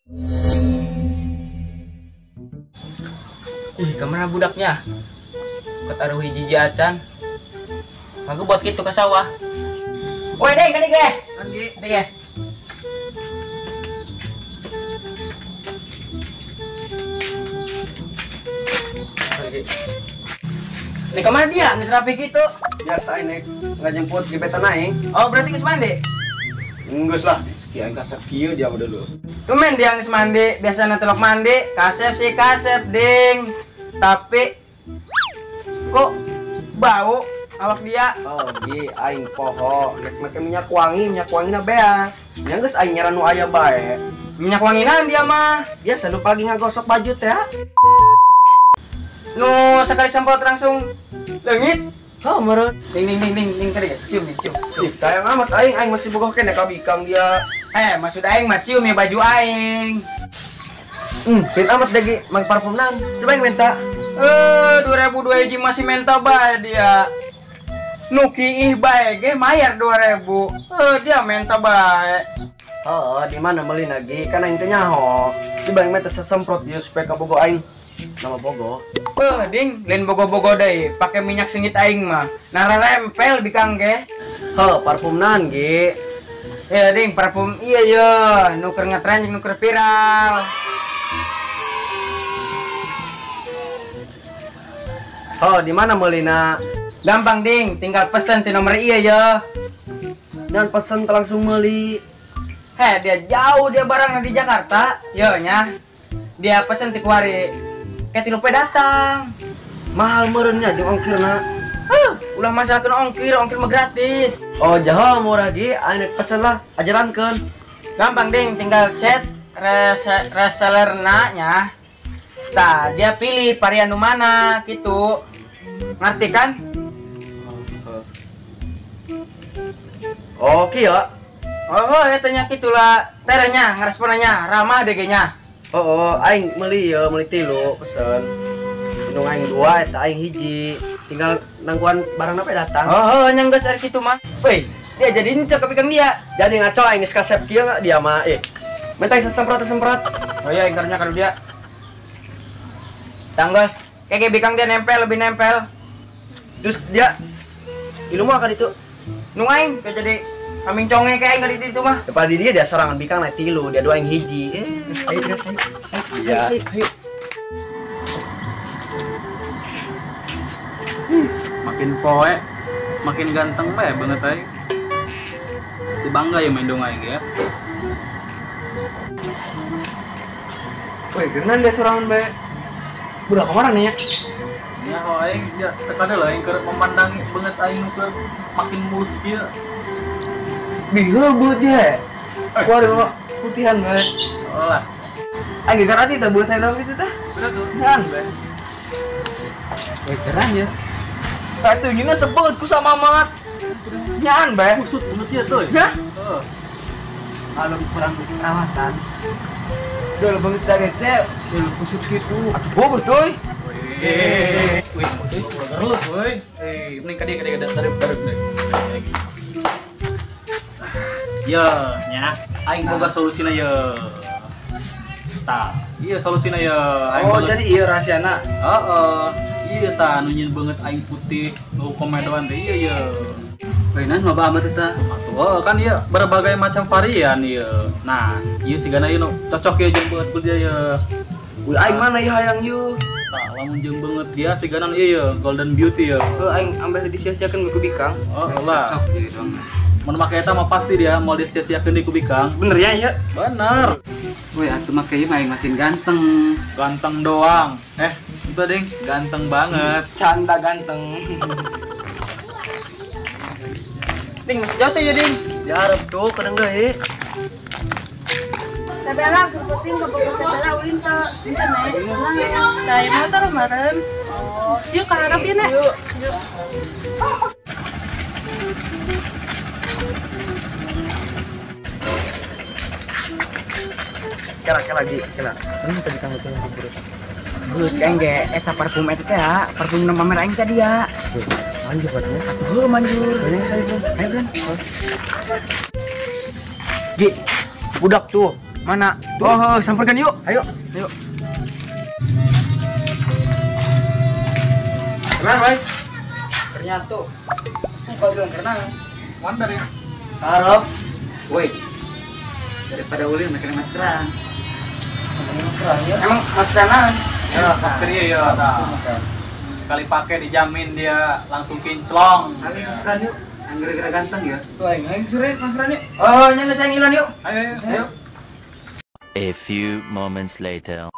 Ih, kemana budaknya? Ketaruh hiji acan. Aku buat gitu ke sawah. Woi, deng, kali ge. Deng ge. Nih kemana dia? Nggak rapi gitu. Biasa ini nggak jemput gebetan aing. Oh, berarti geus mandi? Enggeus lah. Sekian kasep kieu dia udah dulu. Tumen dia geus mandi, biasana telok mandi, kasep sih kasep, ding. Tapi kok bau awak dia? Oh, gi aing poho, nek make minyak wangi na bea. Nya geus aing nyaran nu aya bae. Minyak wanginan dia mah. Biasa nu pagi ngagosok baju teh. Nu sekali semprot langsung leungit. Oh, meureun. Ding ding ding ding ding kali cium nih, cium. Ih, tayang amat aing, aing masih bogoh keneh ka bikang dia. Maksud aing mah cium ya baju aing. Sin amat degi mang parfum nang. Coba aing minta. 2002 hiji masih minta bae dia. Nu kiih bae ge mayar 2000. Dia minta bae. Oh, di mana meuli lagi? Kan aing teh nyaho. Coba aing minta sesemprot dia supaya kabogo aing. Nama bogo. Ding, lain bogo-bogo deui, pake minyak sengit aing mah. Nararempel bikang ge. Heuh, parfum naon ge? Ya ding, parfum iya ye, nu keur ngetren jeung nu keur viral. Oh, di mana meulina? Gampang ding, tinggal pesen ti nomor iya ye. Dan pesen langsung meuli. Heh, dia jauh dia barangna di Jakarta, ye nya. Dia pesen ti kuari. Kayak tilu pe datang. Mahal meureunnya jeung ongkirna. Ulah masalahkeun ongkir, ongkir mah gratis. Oh, jaha murah ge, aing pesen lah, ajarankeun. Gampang ding, tinggal chat resellerna nya. Tah, dia pilih varian nu mana gitu. Ngerti kan? Oke ya. Oh, eta nya kitulah. Terenya ngeresponnya ramah deh nya. Oh, aing meuli ya, meuli tilu pesen. Indung aing dua, eta aing hiji. Tinggal nangguan barang apa datang. Oh, nya geus ari kitu mah. Woi, dia jadi henteu ka bikang dia. Jadi ngaco aing geus kasep kieu dia mah. Minta semprot-semprot. Oh iya, ingkarnya kalau dia. Tanggas, kayak bikang dia nempel, lebih nempel. Terus dia ilu mah ka ditu. Nu aing kayak jadi kambing conge kayak aing ka ditu mah. Depan di dia sorangan bikang naik tilu, dia dua aing hiji. Ayo, ayo. Iya. Ayo. Makin poe, makin ganteng bae banget aing. Pasti bangga ya main dong aing ya. Woi, geunaan dia sorangan bae. Budak kemana nih ya? Ya, aing ya tekada lah aing keur memandang banget aing keur makin mulus kieu. Bieu beut dia. Kuari mah putihan bae. Oh lah. Aing geus arti teh beut hayang gitu teh. Bener tuh. Heran bae. Woi, keren ya. Tah itu gini tebet ku sama amat. Nyaan bae. Kusut beut dia tuh. Ya? Heeh. Kalau kurang perawatan. Udah banget dah gece, udah kusut gitu. Atuh bogo tuh. Wih, gerut, woi. Mending kadi kadi tarik tarik deh. Ya, nya, aing boga solusina ye. Tah, iya solusina ye. Oh, jadi iya rahasiana. Heeh. Iya tah nu nyeun beungeut aing putih, nu komedoan teh iya ye. Mainan loba amat eta. Atuh, kan ieu berbagai macam varian ieu. Nah, ieu sigana ieu nu cocok ieu jeung beungeut dia ye. Wih, aing mana ieu hayang ieu? Tah, lamun jeung beungeut dia sigana ieu ye, Golden Beauty ye. Heuh, aing ambeh disia-siakeun ku bikang. Oh, lah. Cocok ieu dong. Mun make eta mah pasti dia mau disia-siakeun di ku bikang. Bener ya ieu? Bener. Wih, atuh make ieu mah aing makin ganteng. Ganteng doang. Itu ding, ganteng banget. Canda ganteng. Ding, masih jauh teh ya, Ding? Diharap tuh, kadang deui. Teh Bella, kerupuk ke Teh Bella ulin teu. Ente nek. Tah motor meureun. Oh, yuk ka hareup ieu nek. Yuk. Kela kela lagi, kela. Ini tadi kang betul yang diburu. Geus aing ge eta parfum eta teh ya, parfum nu pamer aing tadi ya. Manjur berarti. Atuh heuh manjur. Banyak saya, Bro. Ayo, Bro. Gi, budak tuh. Mana? Oh, samperkan yuk. Ayo. Ayo. Kenal, Boy. Ternyata kau bilang kenal. Wonder ya. Harap. Woi. Daripada ulin makan maskeran. Maskeran ya. Emang maskeran? Ya, masker iya ya. Sekali pakai dijamin dia langsung kinclong. Ayo maskeran yuk. Yang gara-gara ganteng ya. Tuh aing aing sore maskeran yuk. Oh, nya geus aing ilan yuk. Ayo ayo. Ayo. A few moments later.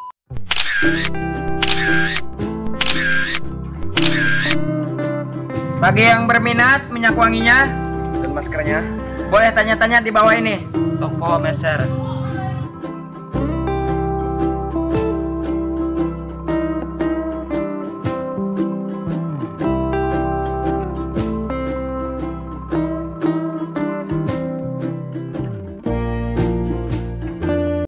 Bagi yang berminat minyak wanginya dan maskernya, boleh tanya-tanya di bawah ini. Toko Meser.